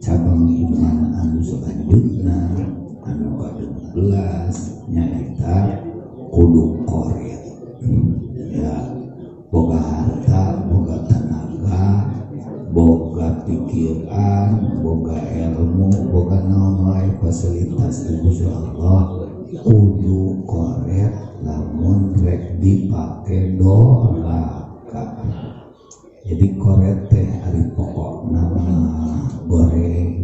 Cabang iman anu selanjutna anu ka-12 nyaeta kudu koret. Ya, boga harta, boga tenaga, boga pikiran, boga ilmu, boga naon wae fasilitas di Gusti Allah kudu koret lamun rek dipake doraka. Jadi koret teh ari pokokna mah goreng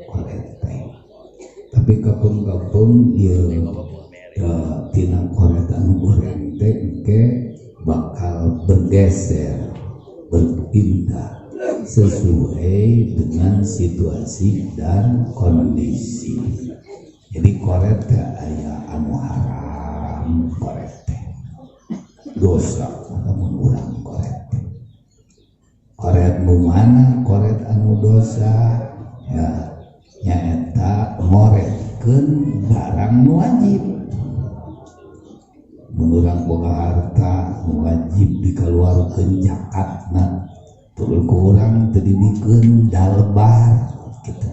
koret teh. Tapi kapeung-kapeung ieu tina koret anu goreng teh engke bakal bergeser, berpindah sesuai dengan situasi dan kondisi. Jadi koret teh aya anu haram koret teh. Dosa lamun urang koret teh. Koret nu mana koret anu dosa ya nyaeta ngoretkeun barang nu wajib. Mun urang boga harta nu wajib dikaluarkeun zakatna, tuluy ku urang teu dibikeun dalbar kitu.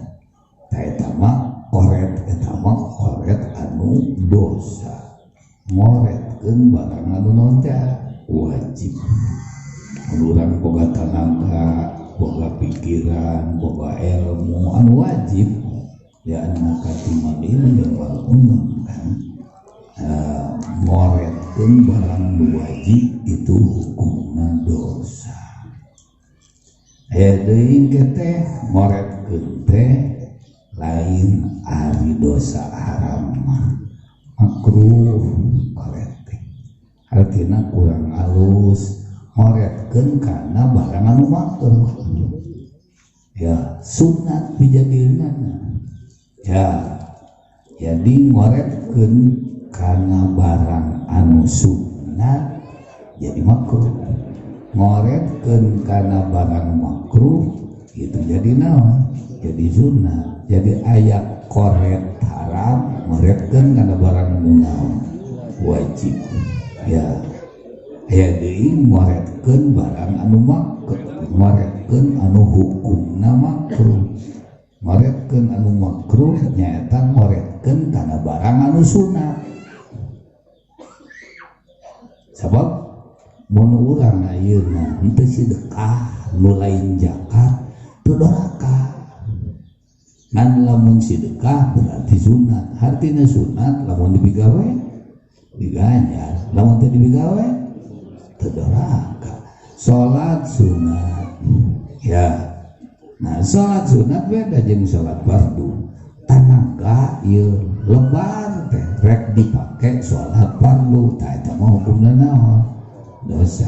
Tah eta mah koret, eta mah koret anu dosa. Ngoretkeun barang anu naon teh wajib. Mun urang boga tanaga, boga pikiran, boga ilmu anu wajib ya anna katiman ilmi wal unun kan. Ngoretkeun barang nu wajib itu hukumna dosa. Aya deui teh ngoretkeun teh lain ari dosa haram mah makruh koret teh. Artina kurang alus ngoretkeun kana barang anu makruh. Ya sunat dijadilna. Ya jadi ngoretkeun kana barang anu sunat jadi makruh. Ngoretkeun kana barang makruh itu jadi naon? Jadi sunat. Jadi aya koret haram ngoretkeun kana barang nu naon? Wajib. Ya aya deui ngoretkeun barang anu makruh, ngoretkeun anu hukumna makruh. Ngoretkeun anu makruh nyaeta ngoretkeun kana barang anu sunat. Sabab mun urang ayeuna henteu sedekah nu lain zakat teu doraka. Ngan lamun sedekah berarti sunat. Hartina sunat lamun dipigawe diganjar, lamun teu dipigawe teu doraka. Salat sunat ya. Nah salat sunat beda jeung salat fardu. Tanaga ieu lebar teh rek dipake salat fardu, tah eta mah hukumna naon? Dosa.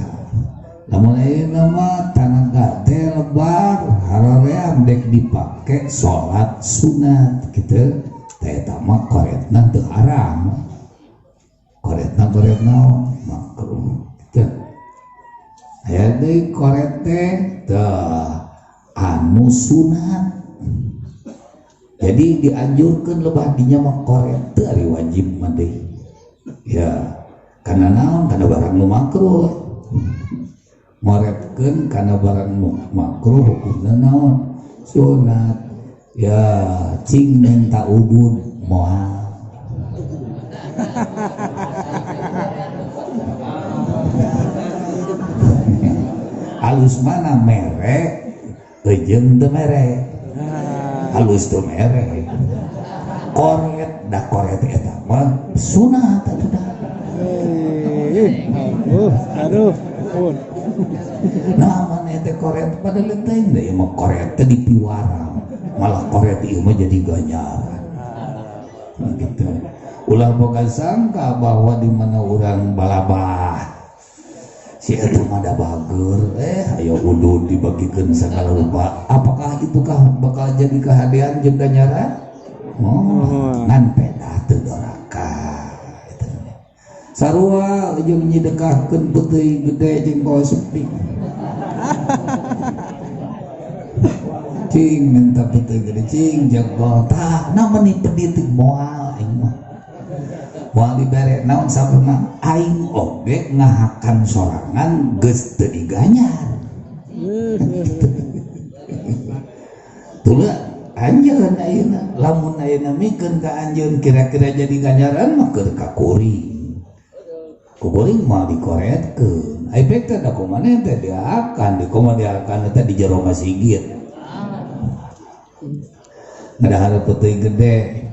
Lamun ayeuna mah tanaga teh lebar haroream dek dipake salat sunat kitu, tah eta mah koretna teu haram. Koretna koret naon? Makruh kitu. Aya deui koret teh tah anu sunat. Jadi dianjurkan lebah dinya mah koret teu ari wajib mah deui. Ya, karena naon? Karena barang nu makruh. Ngoretkeun kana barang nu makruh hukumna naon? Sunat. Ya, cing minta udud moal. Halus mana mere eujeung teu mere. Halus teu mere. Koret da koret eta mah sunat atuh da. Aduh, aduh, ampun. Nah, mana teh koret pada leuteung da ieu mah koret teh dipiwarang. Malah koret ieu mah jadi ganjaran. Nah, gitu. Ulah boga sangka bahwa di mana urang balabah si eta mah da bager, ayo udud dibagikeun sagala rupa. Apakah itukah bakal jadi kehadean jeung ganjaran? Oh, ngan pedah teu doraka. Gitu. Sarua jeung nyidekahkeun peuteui gede jeung bawa sepi. Cing minta peuteui gede cing jago tah na meni pedit moal aing mah. Moal dibere naon sababna aing oge ngahakan sorangan geus teu diganyar. Tuluy Anjeun ayeuna lamun ayeuna mikeun ka anjeun kira-kira jadi ganjaran mah keur ka kuring. Ku kuring mah dikoretkeun. Ai pek teh da kumaha teh diakan, di kumaha diakan teh di jero masjid. Ngadahar peuting gede,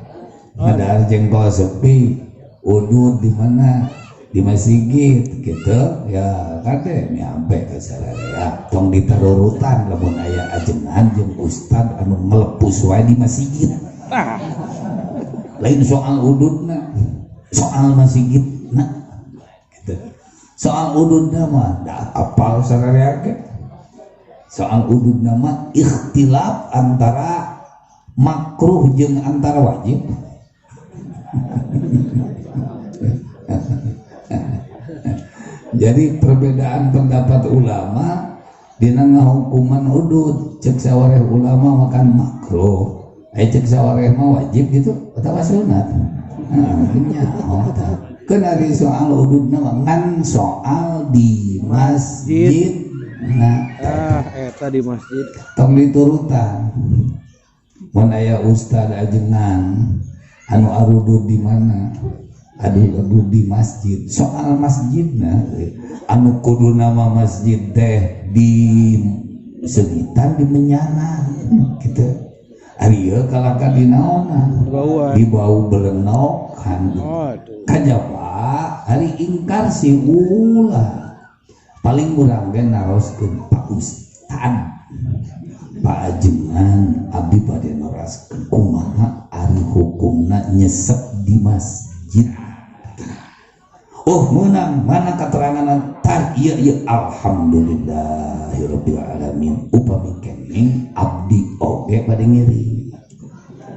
ngadahar jengkol sepi, udud di mana? Di masjid gitu ya kade nyampe ke sararea tong ditarurutan lamun aya ajengan jeung ustad anu ngelepus wae di masjid. Lain soal ududna, soal masjidna gitu. Soal ududna mah da apal sararea ge. Soal ududna mah ikhtilaf antara makruh jeung antara wajib. Jadi perbedaan pendapat ulama dina ngahukuman udud, cek sawareh ulama makan makruh, ai cek sawareh mah wajib gitu atawa sunat. Nah, nya oh tah. Keun ari soal ududna mah ngan soal di masjid. Nah, eta di masjid tong diturutan. Mun aya ustad ajengan anu arudud di mana? Aduh di masjid. Soal masjidna anu kudu nama masjid teh di segitan di menyanan gitu. Ari ieu kalaka di naonna? Di bau belenokan. Kajaba ari ingkar si ulah. Paling urang ge naroskeun Pak Ustad. Pak Ajengan abdi bade naroskeun kumaha ari hukumna nyesep di masjid. Oh menang mana keterangan tar iya iya alhamdulillahirabbil alamin upami kening abdi oge bade ngiring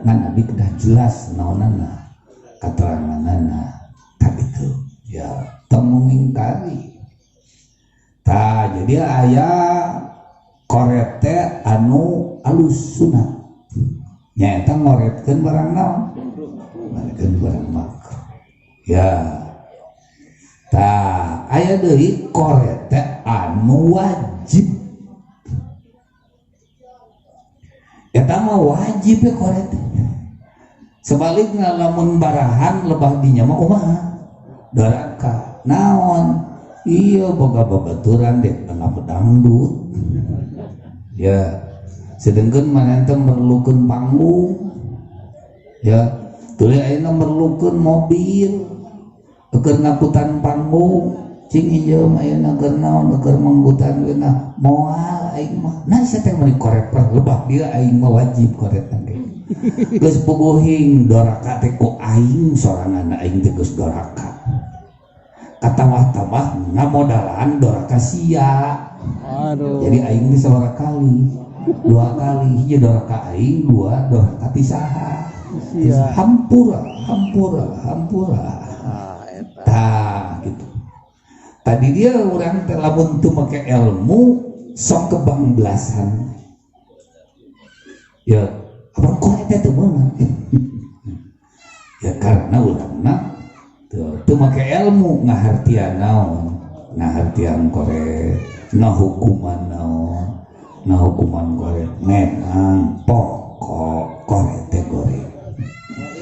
ngan abdi kedah jelas naonana keteranganana tak itu ya tong mengingkari ta jadi aya koret teh anu alus sunat nyaeta ngoretkeun barang naon ngoretkeun barang makruh ya. Tah aya deui koret teh anu wajib. Eta mah wajib ya koret. Sebalikna lamun barahan lebah dinya mah kumaha? Doraka. Naon? Iya boga babaturan dek tengah pedangdut. Ya. Sedengkeun maneh teh merlukeun panggung. Ya, tuluy ayeuna merlukeun mobil. Keur ngakutan panggung cing ieu mah ayeuna keur naon keur mangkutan geuna moal aing mah nah sia teh meuni koret lebah dia aing mah wajib koret teh geus puguhing doraka teh ku aing sorangan aing teh geus doraka katambah-tambah ngamodalan doraka sia. Aduh. Jadi aing teh sabaraha kali dua kali hiji doraka aing dua doraka ti saha hampura hampura hampura. Tah gitu. Tadi dia orang teh lamun teu make ilmu sok kebangblasan. Ya, apa koret teh teu meunang. Ya karena urangna teu make ilmu ngahartian naon, ngahartian koret, ngahukuman naon, ngahukuman koret memang pokok koret teh goreng.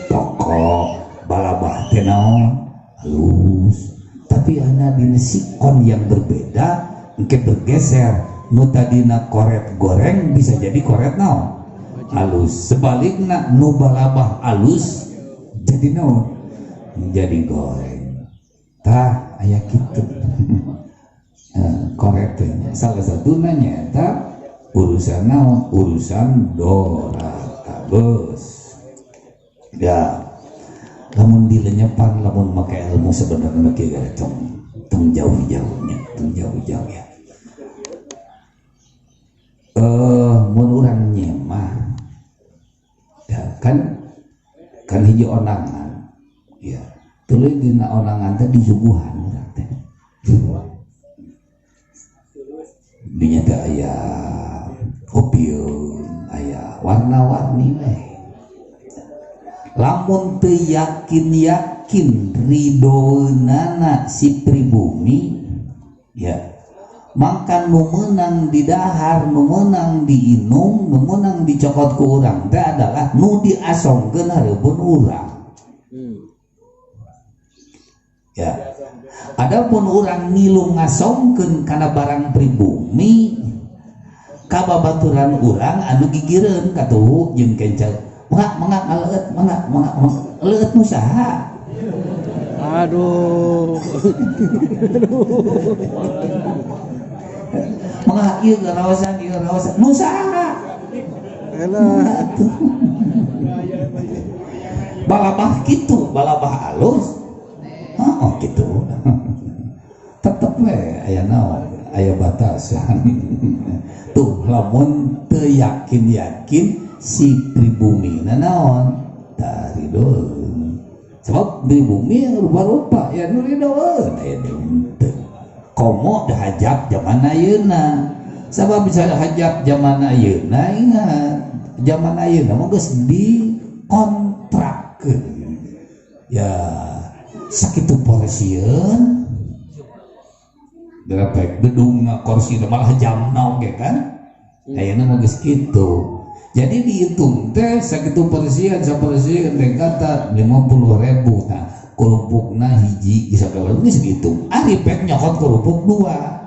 Pokok balabah teh naon halus, tapi ana dina sikon yang berbeda engke bergeser nu tadina koret goreng bisa jadi koret naon halus, sebalikna nu balabah halus jadi naon jadi goreng. Tah aya kitu. Koret teh salah satuna nyaeta urusan naon urusan doraka geus. Ya lamun dilenyepan lamun make ilmu sebenarnya make gara tong tong jauh-jauhnya tong jauh-jauh ya. Mun urang nyemah ya kan kan hiji ondangan ya tuluy dina ondangan teh disuguhan urang teh dinya teh aya opium aya warna-warni we. Lamun teu yakin-yakin ridoeunana si pribumi ya Mangkan nu meunang di dahar, nu meunang diinum, nu meunang dicokot ku urang teh adalah nu diasongkeun hareupeun urang. Ya. Adapun urang ngilu ngasongkeun kana barang pribumi ka babaturan urang anu gigireun katuhu jeung kenca. Mangga mangga ngaleut, mangga mangga leueut nu saha? Aduh. Mangga ieu ngaraosan, ieu ngaraosan nu saha? Elah. Balabah kitu, balabah alus. Oh gitu. Tetep we aya naon, aya batasan. Tuh lamun teu yakin-yakin si pribumi naon taridoeun. Sebab pribumi rupa-rupa ya nu ridoeun aya teu. Komo dah hajab zaman ayeuna. Sabab bisa hajab zaman ayeuna, ingat zaman ayeuna mah geus dikontrakeun. Ya sakitu porsieun berapa gedungna kursi malah jamna oge kan ayeuna mah geus kitu. Jadi dihitung teh sakitu porsieun saporsieun teh kata 50.000 tah kerupukna hiji bisa geus gitu. Ari pek nyokot kerupuk dua.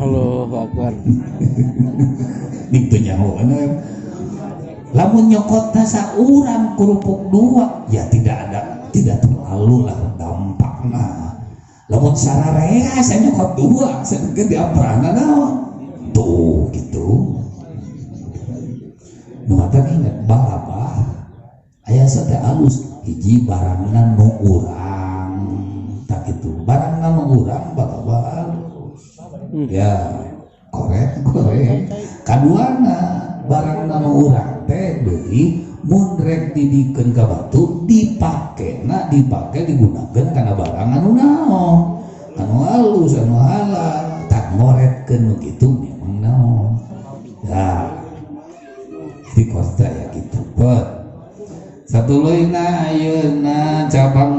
Allahu Akbar. Ning teu nyaho lamun nyokotna saurang kerupuk dua ya tidak ada, tidak terlalu lah dampakna. Lamun sararea saya nyokot dua sedengkeun diamprana naon tuh gitu. Nu mata ingat balabah aya sate alus hiji barangna nu urang tak gitu, barangna nu urang balabah alus. Ya korek korek kaduana barangna nu urang teh deui mun rek didikeun ka batu dipakena dipake digunakeun kana barang anu naon anu halus anu halal tak ngoretkeun nu kitu memang naon. Ya jadi kota ya gitu. Satuluyna ayeuna cabang